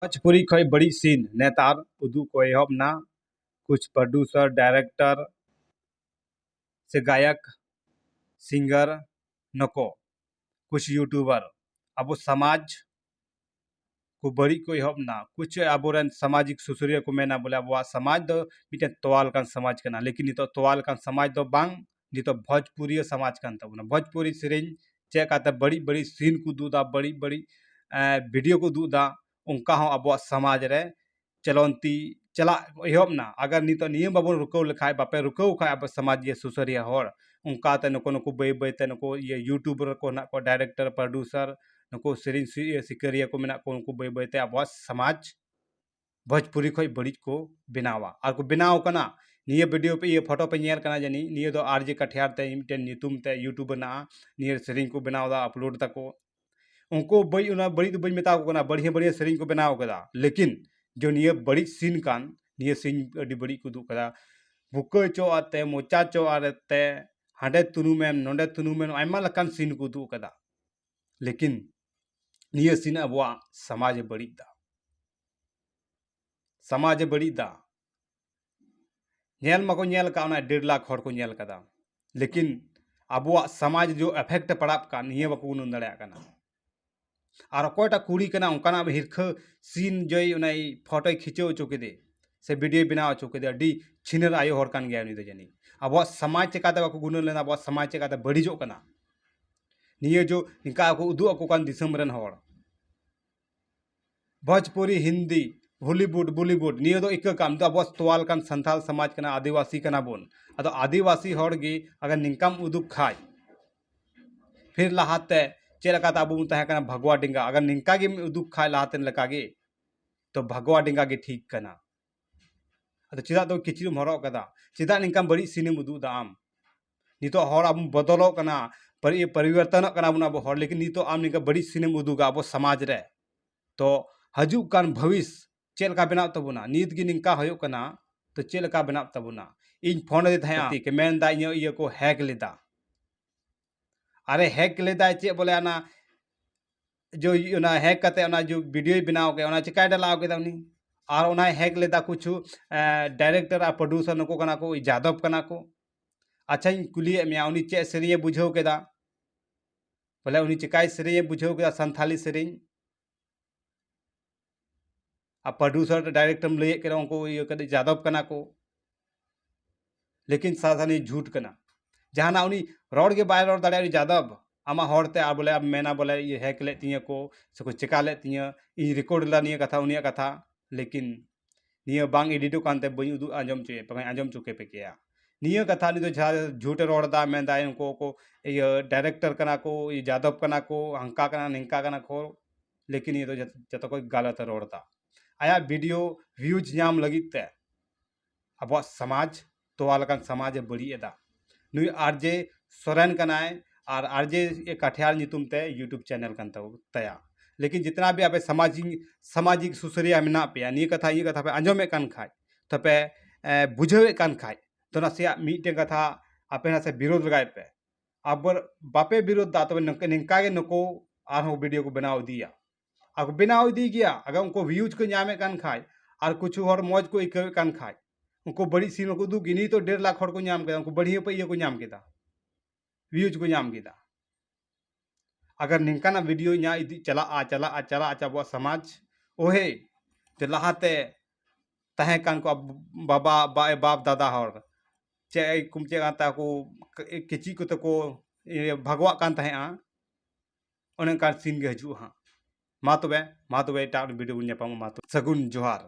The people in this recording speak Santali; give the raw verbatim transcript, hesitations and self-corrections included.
ᱵᱷᱳᱡᱽᱯᱩᱨᱤ ᱠᱷᱚᱡ ᱵᱟᱹᱲᱤᱡ ᱥᱤᱱ ᱱᱮᱛᱟᱨ ᱩᱫᱩᱜ ᱠᱚ ᱮᱦᱚᱵ ᱱᱟ᱾ ᱠᱩᱪ ᱯᱨᱚᱰᱭᱩᱥᱟᱨ, ᱰᱟᱭᱨᱮᱠᱴᱚᱨ ᱥᱮ ᱜᱟᱭᱚᱠ, ᱥᱤᱝᱜᱟᱨ ᱱᱩᱠᱩ, ᱠᱩᱪ ᱭᱩᱴᱩᱵᱟᱨ ᱟᱵᱚ ᱥᱚᱢᱟᱡᱽ ᱠᱚ ᱵᱟᱹᱲᱤᱡ ᱠᱚ ᱮᱦᱚᱵ ᱱᱟ᱾ ᱠᱩᱪ ᱟᱵᱚᱨᱮᱱ ᱥᱟᱢᱟᱡᱤᱠ ᱥᱩᱥᱟᱹᱨᱤᱭᱟᱹ ᱠᱚ ᱢᱮᱱᱟ ᱵᱚᱞᱮ ᱟᱵᱚᱣᱟᱜ ᱥᱚᱢᱟᱡᱽ ᱫᱚ ᱢᱤᱫᱴᱮᱱ ᱛᱚᱣᱟ ᱞᱮᱠᱟᱱ ᱥᱚᱢᱟᱡᱽ ᱠᱟᱱᱟ, ᱞᱮᱠᱤᱱ ᱱᱤᱛᱚᱜ ᱛᱚᱣᱟ ᱞᱮᱠᱟᱱ ᱥᱚᱢᱟᱡᱽ ᱫᱚ ᱵᱟᱝ, ᱱᱤᱛᱚᱜ ᱵᱷᱳᱡᱽᱯᱩᱨᱤᱭᱟᱹ ᱥᱚᱢᱟᱡᱽ ᱠᱟᱱ ᱛᱟᱵᱚᱱᱟ᱾ ᱵᱷᱳᱡᱽᱯᱩᱨᱤ ᱥᱮᱨᱮᱧ ᱪᱮᱫ ᱞᱮᱠᱟᱛᱮ ᱵᱟᱹᱲᱤᱡ ᱵᱟᱹᱲᱤᱡ ᱥᱤᱱ ᱠᱚ ᱩᱫᱩᱜ ᱮᱫᱟ, ᱵᱟᱹᱲᱤᱡ ᱵᱟᱹᱲᱤᱡ ᱵᱷᱤᱰᱤᱭᱳ ᱠᱚ ᱩᱫᱩᱜ ᱮᱫᱟ, ᱚᱱᱠᱟ ᱦᱚᱸ ᱟᱵᱚᱣᱟᱜ ᱥᱚᱢᱟᱡᱽ ᱨᱮ ᱪᱚᱞᱚᱱᱛᱤ ᱪᱟᱞᱟᱜ ᱮᱦᱚᱵ ᱱᱟ᱾ ᱟᱜᱟᱨ ᱱᱤᱛᱚᱜ ᱱᱤᱭᱟᱹ ᱵᱟᱵᱚᱱ ᱨᱩᱠᱟᱹᱣ ᱞᱮᱠᱷᱟᱡ, ᱵᱟᱯᱮ ᱨᱩᱠᱟᱹᱣ ᱠᱷᱟᱡ ᱟᱵᱚ ᱥᱚᱢᱟᱡᱽ ᱜᱮ ᱥᱩᱥᱟᱹᱨᱤᱭᱟᱹ ᱦᱚᱲ, ᱚᱱᱠᱟᱛᱮ ᱱᱩᱠᱩ ᱱᱩᱠᱩ ᱵᱟᱹᱭ ᱵᱟᱹᱭᱛᱮ ᱱᱩᱠᱩ ᱤᱭᱟᱹ ᱭᱩᱴᱩᱵᱟᱨ ᱠᱚ ᱦᱮᱱᱟᱜ ᱠᱚᱣᱟ, ᱰᱟᱭᱨᱮᱠᱴᱚᱨ, ᱯᱨᱚᱰᱭᱩᱥᱟᱨ, ᱱᱩᱠᱩ ᱥᱮᱨᱮᱧ ᱥᱤ-, ᱤᱭᱟᱹ ᱥᱤᱠᱟᱹᱨᱤᱭᱟᱹ ᱠᱚ ᱢᱮᱱᱟᱜ ᱠᱚ, ᱩᱱᱠᱩ ᱵᱟᱹᱭ ᱵᱟᱹᱭᱛᱮ ᱟᱵᱚᱣᱟᱜ ᱥᱚᱢᱟᱡᱽ ᱵᱷᱳᱡᱽᱯᱩᱨᱤ ᱠᱷᱚᱡ ᱵᱟᱹᱲᱤᱡ ᱠᱚ ᱵᱮᱱᱟᱣᱟ ᱟᱨ ᱠᱚ ᱵᱮᱱᱟᱣ ᱠᱟᱱᱟ᱾ ᱱᱤᱭᱟᱹ ᱵᱷᱤᱰᱤᱭᱳ ᱯᱮ, ᱤᱭᱟᱹ ᱯᱷᱳᱴᱳ ᱯᱮ ᱧᱮᱞ ᱠᱟᱱᱟ ᱡᱟᱹᱱᱤᱡ, ᱱᱤᱭᱟᱹ ᱫᱚ ᱟᱨ ᱡᱮ ᱠᱟᱴᱷᱤᱭᱟᱨ ᱛᱮ ᱢᱤᱫᱴᱮᱱ ᱧᱩᱛᱩᱢ ᱛᱮ ᱭᱩᱴᱩᱵᱽ ᱢᱮᱱᱟᱜᱼᱟ, ᱱᱤᱭᱟᱹ ᱥᱮᱨᱮᱧ ᱠᱚ ᱵᱮᱱᱟᱣ ᱮᱫᱟ, ᱟᱯᱞᱳᱰ ᱫᱟᱠᱚ᱾ ᱩᱱᱠᱩ ᱵᱟᱹᱲᱤᱡ, ᱚᱱᱟ ᱵᱟᱹᱲᱤᱡ ᱫᱚ ᱵᱟᱹᱧ ᱢᱮᱛᱟ ᱠᱚ ᱠᱟᱱᱟ, ᱵᱟᱹᱲᱤᱡ ᱦᱚᱸ ᱵᱟᱹᱲᱤᱡ ᱥᱮᱨᱮᱧ ᱠᱚ ᱵᱮᱱᱟᱣ ᱠᱟᱫᱟ, ᱞᱮᱠᱤᱱ ᱡᱚ ᱱᱤᱭᱟᱹ ᱵᱟᱹᱲᱤᱡ ᱥᱤᱱ ᱠᱟᱱ, ᱱᱤᱭᱟᱹ ᱥᱤᱱ ᱟᱹᱰᱤ ᱵᱟᱹᱲᱤᱡ ᱠᱚ ᱩᱫᱩᱜ ᱠᱟᱫᱟ᱾ ᱵᱩᱠᱟᱹ ᱪᱚ ᱟᱛᱮ, ᱢᱚᱪᱟ ᱪᱚ ᱟᱨ ᱛᱮ, ᱦᱟᱸᱰᱮ ᱛᱩᱱᱩᱢᱮᱢ, ᱱᱚᱸᱰᱮ ᱛᱩᱱᱩᱢᱮᱢ, ᱟᱭᱢᱟ ᱞᱮᱠᱟᱱ ᱥᱤᱱ ᱠᱚ ᱩᱫᱩᱜ ᱠᱟᱫᱟ᱾ ᱞᱮᱠᱤᱱ ᱱᱤᱭᱟᱹ ᱥᱤᱱ ᱟᱵᱚᱣᱟᱜ ᱥᱚᱢᱟᱡᱽ ᱮ ᱵᱟᱹᱲᱤᱡ ᱫᱟ, ᱥᱚᱢᱟᱡᱽ ᱮ ᱵᱟᱹᱲᱤᱡ ᱫᱟ᱾ ᱧᱮᱞ ᱢᱟᱠᱚ ᱧᱮᱞ ᱠᱟᱜ, ᱚᱱᱟ ᱰᱮᱲ ᱞᱟᱠᱷ ᱦᱚᱲ ᱠᱚ ᱧᱮᱞ ᱠᱟᱫᱟ, ᱞᱮᱠᱤᱱ ᱟᱵᱚᱣᱟᱜ ᱥᱚᱢᱟᱡᱽ ᱡᱚ ᱮᱯᱷᱮᱠᱴ ᱮ ᱯᱟᱲᱟᱜ ᱠᱟᱱ, ᱱᱤᱭᱟᱹ ᱵᱟᱠᱚ ᱜᱩᱱᱟᱹᱱ ᱫᱟᱲᱮᱭᱟᱜ ᱠᱟᱱᱟ᱾ ᱟᱨ ᱚᱠᱚᱭᱴᱟᱜ ᱠᱩᱲᱤ ᱠᱟᱱᱟ, ᱚᱱᱠᱟᱱᱟᱜ ᱦᱤᱨᱠᱷᱟᱹ ᱥᱤᱱ ᱡᱚᱭ ᱚᱱᱟᱭ ᱯᱷᱳᱴᱳᱭ ᱠᱷᱤᱪᱟᱹᱣ ᱦᱚᱪᱚ ᱠᱮᱫᱮ ᱥᱮ ᱵᱷᱤᱰᱤᱭᱳᱭ ᱵᱮᱱᱟᱣ ᱦᱚᱪᱚ ᱠᱮᱫᱮ, ᱟᱹᱰᱤ ᱪᱷᱤᱱᱟᱹᱨ ᱟᱭᱳ ᱦᱚᱲ ᱠᱟᱱ ᱜᱮᱭᱟ ᱩᱱᱤ ᱫᱚ ᱡᱟᱹᱱᱤᱡ᱾ ᱟᱵᱚᱣᱟᱜ ᱥᱚᱢᱟᱡᱽ ᱪᱮᱠᱟᱛᱮ ᱵᱟᱠᱚ ᱜᱩᱱᱟᱹᱱ ᱞᱮᱱᱟ, ᱟᱵᱚᱣᱟᱜ ᱥᱚᱢᱟᱡᱽ ᱪᱮᱠᱟᱛᱮ ᱵᱟᱹᱲᱤᱡᱚᱜ ᱠᱟᱱᱟ, ᱱᱤᱭᱟᱹ ᱡᱚ ᱱᱤᱝᱠᱟ ᱠᱚ ᱩᱫᱩᱜ ᱟᱠᱚ ᱠᱟᱱ ᱫᱤᱥᱚᱢ ᱨᱮᱱ ᱦᱚᱲ᱾ ᱵᱷᱳᱡᱽᱯᱩᱨᱤ, ᱦᱤᱱᱫᱤ, ᱦᱚᱞᱤᱣᱩᱰ, ᱵᱚᱞᱤᱣᱩᱰ, ᱱᱤᱭᱟᱹ ᱫᱚ ᱤᱠᱟᱹ ᱠᱟᱱ ᱫᱚ ᱟᱵᱚ ᱛᱚᱣᱟ ᱞᱮᱠᱟᱱ ᱥᱟᱱᱛᱟᱞ ᱥᱚᱢᱟᱡᱽ ᱠᱟᱱᱟ, ᱟᱹᱫᱤᱵᱟᱹᱥᱤ ᱠᱟᱱᱟ ᱵᱚᱱ᱾ ᱟᱫᱚ ᱟᱹᱫᱤᱵᱟᱹᱥᱤ ᱦᱚᱲ ᱜᱮ ᱟᱜᱟᱨ ᱱᱤᱝᱠᱟᱢ ᱩᱫᱩᱜ ᱠᱷᱟᱡ, ᱯᱷᱤᱨ ᱞᱟᱦᱟᱛᱮ ᱪᱮᱫ ᱞᱮᱠᱟᱛᱮ ᱟᱵᱚ ᱵᱚᱱ ᱛᱟᱦᱮᱸ ᱠᱟᱱᱟ ᱵᱷᱟᱜᱽᱣᱟ ᱰᱮᱸᱜᱟ, ᱟᱜᱟᱨ ᱱᱤᱝᱠᱟ ᱜᱮᱢ ᱩᱫᱩᱜ ᱠᱷᱟᱡ ᱞᱟᱦᱟᱛᱮᱱ ᱞᱮᱠᱟ ᱜᱮ, ᱛᱚ ᱵᱷᱟᱜᱽᱣᱟ ᱰᱮᱸᱜᱟ ᱜᱮ ᱴᱷᱤᱠ ᱠᱟᱱᱟ᱾ ᱟᱫᱚ ᱪᱮᱫᱟᱜ ᱫᱚ ᱠᱤᱪᱨᱤᱡ ᱮᱢ ᱦᱚᱨᱚᱜ ᱠᱟᱫᱟ? ᱪᱮᱫᱟᱜ ᱱᱤᱝᱠᱟᱢ ᱵᱟᱹᱲᱤᱡ ᱥᱤᱱᱮᱢ ᱩᱫᱩᱜ ᱫᱟ ᱟᱢ? ᱱᱤᱛᱚᱜ ᱦᱚᱲ ᱟᱵᱚ ᱵᱚᱫᱚᱞᱚᱜ ᱠᱟᱱᱟ, ᱯᱟᱨᱤ-, ᱯᱚᱨᱤᱵᱚᱨᱛᱚᱱᱚᱜ ᱠᱟᱱᱟ ᱵᱚᱱ ᱟᱵᱚ ᱦᱚᱲ, ᱞᱮᱠᱤᱱ ᱱᱤᱛᱚᱜ ᱟᱢ ᱱᱤᱝᱠᱟ ᱵᱟᱹᱲᱤᱡ ᱥᱤᱱᱮᱢ ᱩᱫᱩᱜᱟ ᱟᱵᱚ ᱥᱚᱢᱟᱡᱽ ᱨᱮ, ᱛᱚ ᱦᱤᱡᱩᱜ ᱠᱟᱱ ᱵᱷᱚᱵᱤᱥ ᱪᱮᱫ ᱞᱮᱠᱟ ᱵᱮᱱᱟᱜ ᱛᱟᱵᱚᱱᱟ? ᱱᱤᱛ ᱜᱮ ᱱᱤᱝᱠᱟ ᱦᱩᱭᱩᱜ ᱠᱟᱱᱟ, ᱛᱚ ᱪᱮᱫ ᱞᱮᱠᱟ ᱵᱮᱱᱟᱜ ᱛᱟᱵᱚᱱᱟ? ᱤᱧ ᱯᱷᱳᱱ ᱟᱫᱮ ᱛᱟᱦᱮᱸᱜᱼᱟ, ᱜᱟᱛᱮ ᱠᱚ ᱢᱮᱱᱫᱟ ᱤᱧᱟᱹᱜ ᱤᱭᱟᱹ ᱠᱚ ᱦᱮᱠ ᱞᱮᱫᱟ᱾ ᱟᱨᱮ ᱦᱮᱠ ᱞᱮᱫᱟᱭ ᱪᱮᱫ ᱵᱚᱞᱮ ᱚᱱᱟ ᱡᱚ ᱚᱱᱟ ᱦᱮᱠ ᱠᱟᱛᱮ ᱚᱱᱟ ᱡᱚ ᱵᱷᱤᱰᱤᱭᱳᱭ ᱵᱮᱱᱟᱣ ᱠᱮᱫᱟ, ᱚᱱᱟ ᱪᱤᱠᱟᱭ ᱰᱟᱞᱟᱣ ᱠᱮᱫᱟ ᱩᱱᱤ? ᱟᱨ ᱚᱱᱟᱭ ᱦᱮᱠ ᱞᱮᱫᱟ ᱠᱩᱪᱷᱩ ᱰᱟᱭᱨᱮᱠᱴᱚᱨ ᱟᱨ ᱯᱨᱚᱰᱭᱩᱥᱟᱨ ᱱᱩᱠᱩ ᱠᱟᱱᱟ ᱠᱚ, ᱡᱟᱫᱚᱵ ᱠᱟᱱᱟ ᱠᱚ᱾ ᱟᱪᱪᱷᱟᱧ ᱠᱩᱞᱤᱭᱮᱫ ᱢᱮᱭᱟ, ᱩᱱᱤ ᱪᱮᱫ ᱥᱮᱨᱮᱧᱮ ᱵᱩᱡᱷᱟᱹᱣ ᱠᱮᱫᱟ? ᱵᱚᱞᱮ ᱩᱱᱤ ᱪᱤᱠᱟᱭ ᱥᱮᱨᱮᱧᱮ ᱵᱩᱡᱷᱟᱹᱣ ᱠᱮᱫᱟ ᱥᱟᱱᱛᱷᱟᱞᱤ ᱥᱮᱨᱮᱧ? ᱟᱨ ᱯᱨᱚᱰᱭᱩᱥᱟᱨ ᱰᱟᱭᱨᱮᱠᱴᱚᱨ ᱮᱢ ᱞᱟᱹᱭᱮᱫ ᱠᱟᱱᱟ, ᱩᱱᱠᱩ ᱤᱭᱟᱹ ᱠᱟᱛᱮ ᱡᱟᱫᱚᱵ ᱠᱟᱱᱟ ᱠᱚ, ᱞᱮᱠᱤᱱ ᱥᱟᱱᱛᱷᱟᱞᱤ ᱡᱷᱩᱴ ᱠᱟᱱᱟ᱾ ᱡᱟᱦᱟᱱᱟᱜ ᱩᱱᱤ ᱨᱚᱲ ᱜᱮ ᱵᱟᱭ ᱨᱚᱲ ᱫᱟᱲᱮᱭᱟᱜᱼᱟ, ᱩᱱᱤ ᱡᱟᱫᱚᱵ᱾ ᱟᱢᱟᱜ ᱦᱚᱲᱛᱮ ᱟᱨ ᱵᱚᱞᱮ ᱟᱢ ᱢᱮᱱᱟ ᱵᱚᱞᱮ ᱤᱭᱟᱹ ᱦᱮᱠ ᱞᱮᱫ ᱛᱤᱧᱟᱹ ᱠᱚ ᱥᱮ ᱠᱚ ᱪᱮᱠᱟ ᱞᱮᱫ ᱛᱤᱧᱟᱹ, ᱤᱧ ᱨᱮᱠᱚᱨᱰ ᱞᱮᱫᱟ ᱱᱤᱭᱟᱹ ᱠᱟᱛᱷᱟ ᱩᱱᱤᱭᱟᱜ ᱠᱟᱛᱷᱟ, ᱞᱮᱠᱤᱱ ᱱᱤᱭᱟᱹ ᱵᱟᱝ ᱮᱰᱤᱴᱚᱜ ᱠᱟᱱᱛᱮ ᱵᱟᱹᱧ ᱩᱫᱩᱜ ᱟᱸᱡᱚᱢ ᱦᱚᱪᱚᱭᱮᱫ ᱯᱮ, ᱟᱸᱡᱚᱢ ᱦᱚᱪᱚ ᱠᱮᱯᱮ ᱠᱮᱭᱟ᱾ ᱱᱤᱭᱟᱹ ᱠᱟᱛᱷᱟ ᱩᱱᱤ ᱫᱚ ᱡᱟᱦᱟᱸ ᱡᱷᱩᱴᱮ ᱨᱚᱲ ᱮᱫᱟ, ᱢᱮᱱᱫᱟ ᱩᱱᱠᱩ ᱠᱚ ᱤᱭᱟᱹ ᱰᱟᱭᱨᱮᱠᱴᱚᱨ ᱠᱟᱱᱟ ᱠᱚ, ᱡᱟᱫᱚᱵ ᱠᱟᱱᱟ ᱠᱚ, ᱦᱟᱱᱠᱟ ᱠᱟᱱᱟ, ᱱᱤᱝᱠᱟ ᱠᱟᱱᱟ ᱠᱚ, ᱞᱮᱠᱤᱱ ᱱᱤᱭᱟᱹ ᱫᱚ ᱡᱚᱛᱚ, ᱡᱚᱛᱚ ᱠᱷᱚᱱ ᱜᱟᱞᱟᱛ ᱮ ᱨᱚᱲ ᱮᱫᱟ᱾ ᱟᱭᱟᱜ ᱵᱷᱤᱰᱤᱭᱳ ᱵᱷᱤᱭᱩᱡᱽ ᱧᱟᱢ ᱞᱟᱹᱜᱤᱫ ᱛᱮ ᱟᱵᱚᱣᱟᱜ ᱥᱚᱢᱟᱡᱽ, ᱛᱚᱣᱟ ᱞᱮᱠᱟᱱ ᱥᱚᱢᱟᱡᱽ ᱮ ᱵᱟᱹᱲᱤᱡ ᱮᱫᱟ᱾ ᱱᱩᱭ ᱟᱨᱡᱮ ᱥᱚᱨᱮᱱ ᱠᱟᱱᱟᱭ ᱟᱨ ᱟᱨᱡᱮ ᱠᱟᱴᱷᱤᱭᱟᱨ ᱧᱩᱛᱩᱢ ᱛᱮ YouTube ᱪᱮᱱᱮᱞ ᱠᱟᱱ ᱛᱟᱵᱚ, ᱛᱟᱭᱟ᱾ ᱞᱮᱠᱤᱱ ᱡᱤᱛᱱᱟ ᱵᱷᱤ ᱟᱯᱮ ᱥᱟᱢᱟᱡᱤᱠ, ᱥᱟᱢᱟᱡᱤᱠ ᱥᱩᱥᱟᱹᱨᱤᱭᱟ ᱢᱮᱱᱟᱜ ᱯᱮᱭᱟ, ᱱᱤᱭᱟᱹ ᱠᱟᱛᱷᱟ, ᱤᱧᱟᱹᱜ ᱠᱟᱛᱷᱟ ᱯᱮ ᱟᱸᱡᱚᱢᱮᱫ ᱠᱟᱱ ᱠᱷᱟᱡ, ᱛᱚᱯᱮ, ᱮ, ᱵᱩᱡᱷᱟᱹᱣᱮᱫ ᱠᱟᱱ ᱠᱷᱟᱡ, ᱛᱚ ᱱᱟᱥᱮᱭᱟᱜ ᱢᱤᱫᱴᱮᱱ ᱠᱟᱛᱷᱟ ᱟᱯᱮ ᱱᱟᱥᱮ ᱵᱤᱨᱳᱫᱷ ᱞᱟᱜᱟᱭ ᱯᱮ᱾ ᱟᱵᱟᱨ ᱵᱟᱯᱮ ᱵᱤᱨᱳᱫᱷ ᱫᱟ, ᱛᱚᱵᱮ ᱱᱚᱝᱠᱟ, ᱱᱤᱝᱠᱟ ᱜᱮ ᱱᱩᱠᱩ ᱟᱨᱦᱚᱸ ᱵᱷᱤᱰᱤᱭᱳ ᱠᱚ ᱵᱮᱱᱟᱣ ᱤᱫᱤᱭᱟ᱾ ᱟᱨ ᱠᱚ ᱵᱮᱱᱟᱣ ᱤᱫᱤ ᱜᱮᱭᱟ᱾ ᱟᱜᱟᱨ ᱩᱱᱠᱩ ᱵᱷᱤᱭᱩᱡᱽ ᱠᱚ ᱧᱟᱢᱮᱫ ᱠᱟᱱ ᱠᱷᱟᱡ, ᱟᱨ ᱠᱩᱪᱷᱩ ᱦᱚᱲ ᱢᱚᱡᱽ ᱠᱚ ᱟᱹᱭᱠᱟᱹᱣᱮᱫ ᱠᱟᱱ ᱠᱷᱟᱡ, ᱩᱱᱠᱩ ᱵᱟᱹᱲᱤᱡ ᱥᱤᱱ ᱠᱚ ᱩᱫᱩᱜ ᱜᱮ᱾ ᱱᱤᱛᱚᱜ ᱰᱮᱲ ᱞᱟᱠᱷ ᱦᱚᱲ ᱠᱚ ᱧᱟᱢ ᱠᱮᱫᱟ, ᱩᱱᱠᱩ ᱵᱟᱹᱲᱤᱡ ᱯᱮ ᱤᱭᱟᱹ ᱠᱚ ᱧᱟᱢ ᱠᱮᱫᱟ, ᱵᱷᱤᱭᱩᱡᱽ ᱠᱚ ᱧᱟᱢ ᱠᱮᱫᱟ᱾ ᱟᱜᱟᱨ ᱱᱤᱝᱠᱟᱱᱟᱜ ᱵᱷᱤᱰᱤᱭᱳ ᱤᱧᱟᱹᱜ ᱤᱫᱤ ᱪᱟᱞᱟᱜᱼᱟ, ᱪᱟᱞᱟᱜᱼᱟ, ᱪᱟᱞᱟᱜᱼᱟ, ᱟᱵᱚᱣᱟᱜ ᱥᱚᱢᱟᱡᱽ, ᱳᱦᱮ, ᱡᱮ ᱞᱟᱦᱟᱛᱮ ᱛᱟᱦᱮᱸ ᱠᱟᱱ ᱠᱚ ᱵᱟᱵᱟ, ᱵᱟ-, ᱵᱟᱯ ᱫᱟᱫᱟ ᱦᱚᱲ, ᱪᱮᱫ ᱠᱚ ᱪᱮᱫ ᱠᱟᱱ ᱛᱟᱠᱚ, ᱠᱤᱪᱨᱤᱡ ᱠᱚᱛᱮ ᱠᱚ, ᱤᱭᱟᱹ, ᱵᱷᱟᱜᱽᱣᱟᱜ ᱠᱟᱱ ᱛᱟᱦᱮᱸᱜᱼᱟ, ᱚᱱᱮ ᱚᱱᱠᱟᱱ ᱥᱤᱱ ᱜᱮ ᱦᱤᱡᱩᱜᱼᱟ ᱦᱟᱸᱜ᱾ ᱢᱟ ᱛᱚᱵᱮ, ᱢᱟ ᱛᱚᱵᱮ ᱮᱴᱟᱜ ᱵᱷᱤᱰᱤᱭᱳ ᱵᱚᱱ ᱧᱟᱯᱟᱢᱟ᱾ ᱢᱟ ᱛᱚᱵᱮ, ᱥᱟᱹᱜᱩᱱ ᱡᱚᱦᱟᱨ᱾